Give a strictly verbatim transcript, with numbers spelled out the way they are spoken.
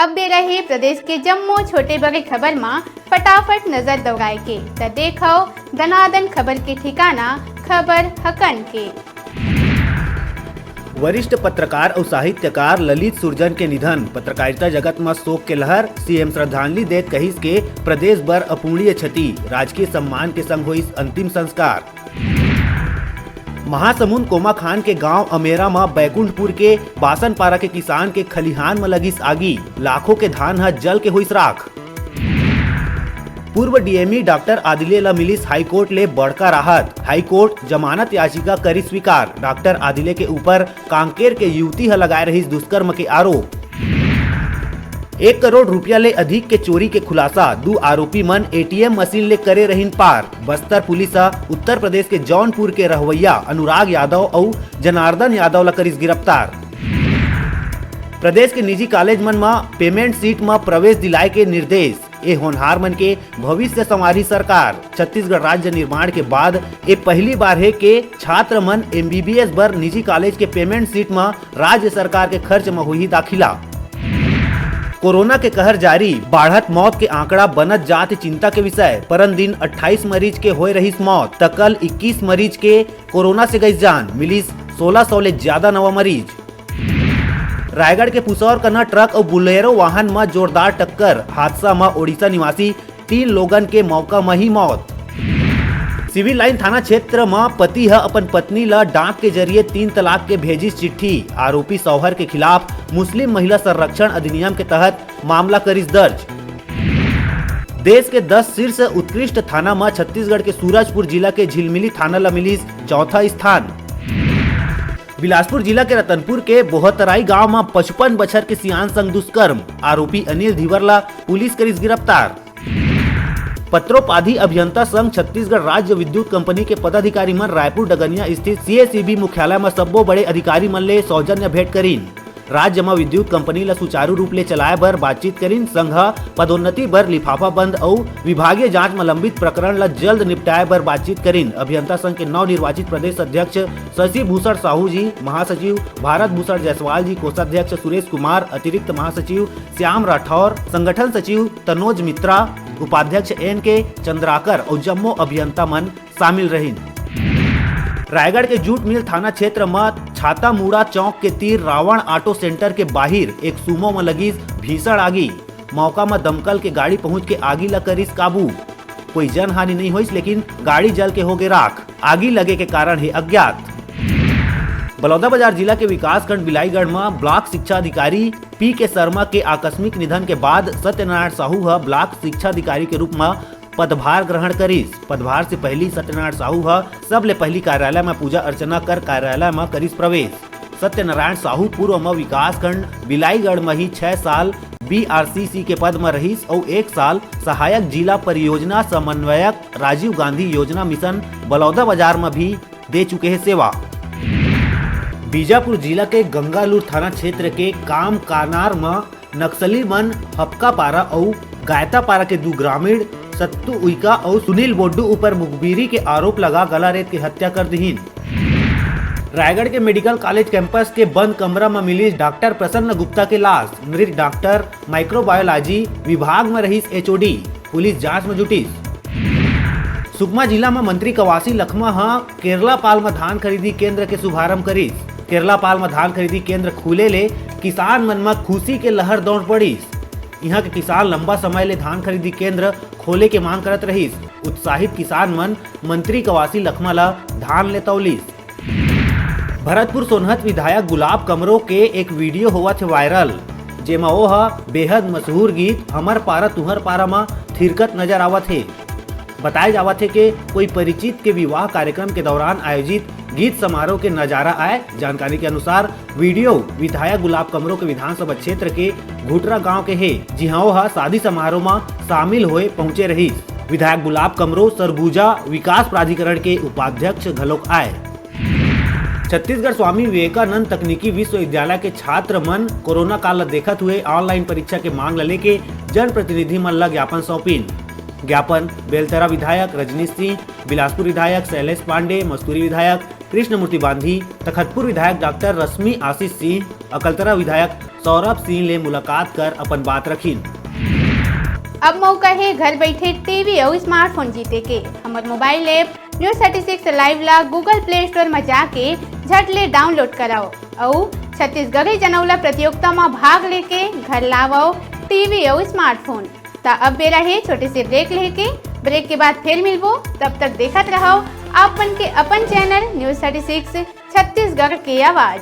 अब बेरा हे प्रदेश के जम्मो छोटे बड़े खबर म फटाफट नजर दौड़ाए के, त देखव दनादन खबर के ठिकाना, खबर हकन के। वरिष्ठ पत्रकार अउ साहित्यकार ललित सुरजन के निधन, पत्रकारिता जगत म शोक के लहर, सीएम श्रद्धांजलि देत कहिस के प्रदेश बर अपूरणीय क्षति, राजकीय सम्मान के संग होइस अंतिम संस्कार। महासमुंद कोमाखान के गांव अमेरा म बैकुंठपुर के बासनपारा के किसान के खलिहान म लगिस आगी, लाखों के धान ह जल के होइस राख। पूर्व डीएमई डॉक्टर आदिले ल मिलिस हाईकोर्ट ले बड़का राहत, हाईकोर्ट जमानत याचिका करिस स्वीकार, डॉक्टर आदिले के ऊपर कांकेर के युवती ह लगाए रहिस दुष्कर्म के आरोप। एक करोड़ रुपया ले अधिक के चोरी के खुलासा, दू आरोपी मन एटीएम मशीन ले करे रहिन पार। बस्तर पुलिस ह उत्तर प्रदेश के जौनपुर के रहवैया अनुराग यादव अउ जनार्दन यादव ला करिस गिरफ्तार। प्रदेश के निजी कॉलेज मन म पेमेंट सीट म प्रवेश दिलाए के निर्देश, ए होनहार मन के भविष्य संवारी सरकार। छत्तीसगढ़ राज्य निर्माण के बाद ए पहली बार हे के छात्र मन एमबीबीएस बर निजी कॉलेज के पेमेंट सीट म राज्य सरकार के खर्च म होही दाखिला। कोरोना के कहर जारी, बाढ़त मौत के आंकड़ा बनत जात चिंता के विषय। परन दिन अट्ठाईस मरीज के होए रहिस मौत, त कल इक्कीस मरीज के कोरोना से गइस जान, मिलिस सोलह सौ ले ज्यादा नवा मरीज। रायगढ़ के पुसौर कना ट्रक अउ बुलेरो वाहन म जोरदार टक्कर, हादसा म ओडिशा निवासी तीन लोगन के मौका म ही मौत। सिविल लाइन थाना क्षेत्र म पति ह अपन पत्नी ल डाक के जरिए तीन तलाक के भेजिस चिट्ठी। आरोपी शौहर के खिलाफ मुस्लिम महिला संरक्षण अधिनियम के तहत मामला करिस दर्ज। देश के दस शीर्ष उत्कृष्ट थाना म छत्तीसगढ़ के सूरजपुर जिला के झिलमिली थाना ल मिलिस चौथा स्थान। बिलासपुर जिला के रतनपुर के बोहतराई गांव म पचपन बछर के सियान संग दुष्कर्म, आरोपी अनिल धीवर ला पुलिस करिस गिरफ्तार। पत्रोपाधि अभियंता संघ छत्तीसगढ़ राज्य विद्युत कंपनी के पदाधिकारी मन रायपुर डगनिया स्थित सीएसीबी मुख्यालय म सब्बो बड़े अधिकारी मन ले सौजन्य भेंट करिन। राज्य म विद्युत कंपनी ल सुचारू रूप ले चलाए बर बातचीत करिन। संघ ह पदोन्नति बर लिफाफा बंद अउ विभागीय जांच म लंबित प्रकरण ल जल्द निपटाए बर बातचीत करिन। अभियंता संघ के नवनिर्वाचित प्रदेश अध्यक्ष शशि भूषण साहू जी, महासचिव भारत भूषण जायसवाल जी, कोषाध्यक्ष सुरेश कुमार, अतिरिक्त महासचिव श्याम राठौर, संगठन सचिव तनोज मित्रा, उपाध्यक्ष एन के चंद्राकर अउ जम्मो अभियंता मन शामिल रहिन। रायगढ़ के जूट मिल थाना क्षेत्र म छातामुड़ा चौक के तीर रावण ऑटो सेंटर के बाहिर एक सूमो म लगिस भीषण आगी। मौका म दमकल के गाड़ी पहुंच के आगी ल करिस काबू। कोई जनहानि नइ होइस, लेकिन गाड़ी जल के होगे राख। आगी लगे के कारण हे अज्ञात। बलौदाबाजार जिला के विकासखंड बिलाईगढ़ म ब्लॉक शिक्षा अधिकारी पी के शर्मा के आकस्मिक निधन के बाद सत्यनारायण साहू ह ब्लॉक शिक्षा अधिकारी के रूप म पदभार ग्रहण करिस। पदभार से पहिली सत्यनारायण साहू ह सबले पहिली कार्यालय म पूजा अर्चना कर कार्यालय म करिस प्रवेश। सत्यनारायण साहू पूर्व म विकासखंड बिलाईगढ़ म ही छह साल बीआरसीसी के पद म रहिस अउ एक साल सहायक जिला परियोजना समन्वयक राजीव गांधी योजना मिशन बलौदाबाजार म भी दे चुके हे सेवा। बीजापुर जिला के गंगालूर थाना क्षेत्र के काम कानार म नक्सली मन हपकापारा अउ गायतापारा के दू ग्रामीण सत्तू उइका अउ सुनील बोड्डू ऊपर मुखबिरी के आरोप लगा गला रेत के हत्या कर दिहिन। रायगढ़ के मेडिकल कॉलेज कैंपस के बंद कमरा म मिलिस डॉक्टर प्रसन्न गुप्ता के लाश। मृत डॉक्टर माइक्रोबायोलॉजी विभाग म रहिस एचओडी। पुलिस जांच म जुटिस। सुकमा जिला म मंत्री कवासी लखमा ह केरलापाल म धान खरीदी केंद्र के शुभारंभ करिस। केरलापाल म धान खरीदी केंद्र खुले ले किसान मन म खुशी के लहर दौड़ पड़िस। इहां के किसान लंबा समय ले धान खरीदी केंद्र खोले के मांग करत रहिस। उत्साहित किसान मन मंत्री कवासी लखमा ल धान ले तौलिस। भरतपुर सोनहत विधायक गुलाब कमरो के एक वीडियो होवत हे वायरल, जेमा ओ ह बेहद मशहूर गीत हमर पारा तुहर पारा म थिरकत नजर आवत हे। बताए जावत हे के कोई परिचित के विवाह कार्यक्रम के दौरान आयोजित गीत समारोह के नजारा आए। जानकारी के अनुसार, वीडियो विधायक गुलाब कमरो के विधानसभा क्षेत्र के घुटरा गांव के हे, जिहां ओ ह शादी समारोह म शामिल होए पहुंचे रहिस। विधायक गुलाब कमरो सरगुजा विकास प्राधिकरण के उपाध्यक्ष घलोक आए। छत्तीसगढ़ स्वामी विवेकानंद तकनीकी विश्वविद्यालय के छात्र मन कोरोना काल ल देखत हुए ऑनलाइन परीक्षा के मांग ल लेके जनप्रतिनिधि मन ल ज्ञापन सौंपिन। ज्ञापन बेलतरा विधायक रजनीश सिंह, बिलासपुर विधायक शैलेश पांडे, मस्तूरी विधायक कृष्णमूर्ति बांधी, तखतपुर विधायक डॉक्टर रश्मि आशीष सिंह, अकलतरा विधायक सौरभ सिंह ले मुलाकात कर अपन बात रखिन। अब मौका हे घर बइठे टीवी अउ स्मार्टफोन जीते के। हमर mobile app News thirty six Live ला Google Play Store म जाके झट ले download कराओ अउ छत्तीसगढ़ी जनौला प्रतियोगिता म भाग लेके घर लावव टीवी अउ स्मार्टफोन। त अब बेरा हे छोटे से ब्रेक लेके। ब्रेक के बाद फिर मिलबो, तब तक देखत रहव आप मन के अपन channel News thirty six Chhattisgarh के आवाज।